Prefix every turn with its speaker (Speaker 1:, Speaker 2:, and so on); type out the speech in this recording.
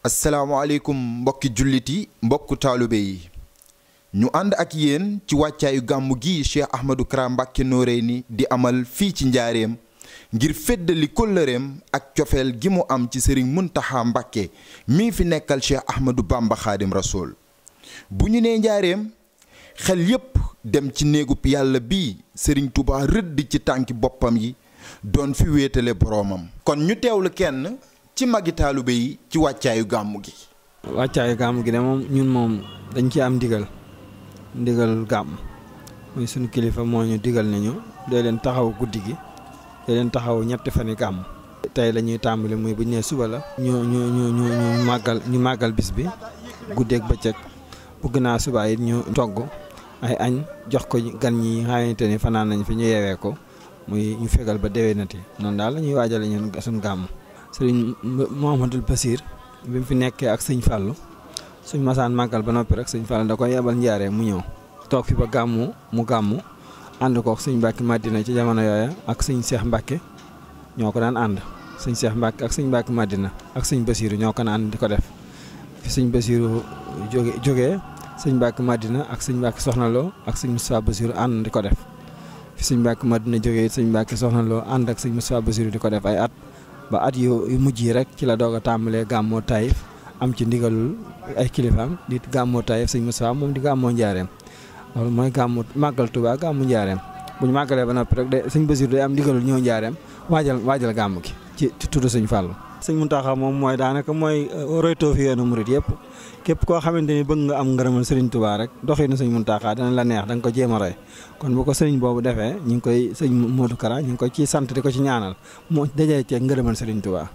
Speaker 1: asalaamaaleykum mbokki jullit yi mbokku taalibe yi ñu ànd ak yéen ci wàccaayu gàmmu gi Cheikh Ahmadou Kara Mbacké Noreyni di amal fii ci njaareem ngir feddali kóllëreem ak cofeel gi mu am ci Serigne Mountakha Mbacké mii fi nekkal Cheikh Ahmadou Bamba Khadim Rasoul bu ñu nee njaareem xel yépp dem ci néegub yàlla bii Serigne Touba rëdd ci tànki boppam yi doon fi wéetale boroomam kon ñu teewlu kenn ci magi taalibe yi ci wàccaayu gàmmu gi.
Speaker 2: wàccaayu gàmmu gi de moom ñun moom dañ ci am ndigal gàmm muy sunu kilifa moo ñu digal nañu dee leen taxaw guddi gi dee leen taxaw ñetti fani gàmm. tey la ñuy tàmbali muy bu ñu nee suba la. ñu màggal bis bi guddeeg bëccëg bëgg naa suba it ñu togg ay añ jox ko gan ñi xamante ni fanaan nañ fi ñu yeewee ko muy ñu fegal ba déwénati noonu daal la ñuy waajale ñun suñu gàmm. sëriñ Mouhamadul Basir bi mu fi nekkee ak sëñ Fallou suñ masaan màggal ba noppi rek sëñ Fallou da koy yebal njaaree mu ñëw toog fi ba gàmmu mu gàmmu ànd kook sëñ Mbacké Madina ci jamono yooya ak sëñ Cheikh Mbacké ñoo ko daan ànd sëñ Cheikh Mbacké ak sëñ Mbacké Madina ak sëñ Basiru ñoo ko daan ànd di ko def fi sëñ Basiru jógee sëñ Mbacké Madina ak sëñ Mbacké Soxna Lo ak sëñ Moussa Basiru ànd di ko def fi sëñ Mbacké Madina jógee sëñ Mbacké Soxna Lo ànd ak sëñ Moussa Basiru di ko def ay at ba at yu mujj yi rek ci la doog a tàmbalee gàmmoo Taïf am ci ndigalul ay kilifaam di gàmmoo Taïf sëñ Moussa moom di gàmmoo njaareem loolu mooy gàmmu màggal Tuubaa gàmmu njaareem bu ñu màggalee ba noppi rek de sëñ Basiru day am ndigalul ñëw njaareem waajal gàmmu gi ci tudd sëñ Fallou. sëñ Mountakha moom mooy daanaka mooy roytoo fi yoonu murit yëpp képp koo xamante ni bëgg nga am ngërëmal Serigne Touba rek doxinu sëñ Mountakha dana la neex da nga ko jéem a roy kon bu ko sëriñ boobu defee ñu ngi koy sëñ Modou Kara ñu ngi koy ciy sant di ko ci ñaanal moo dajee ceeg ngërëmal Serigne Touba.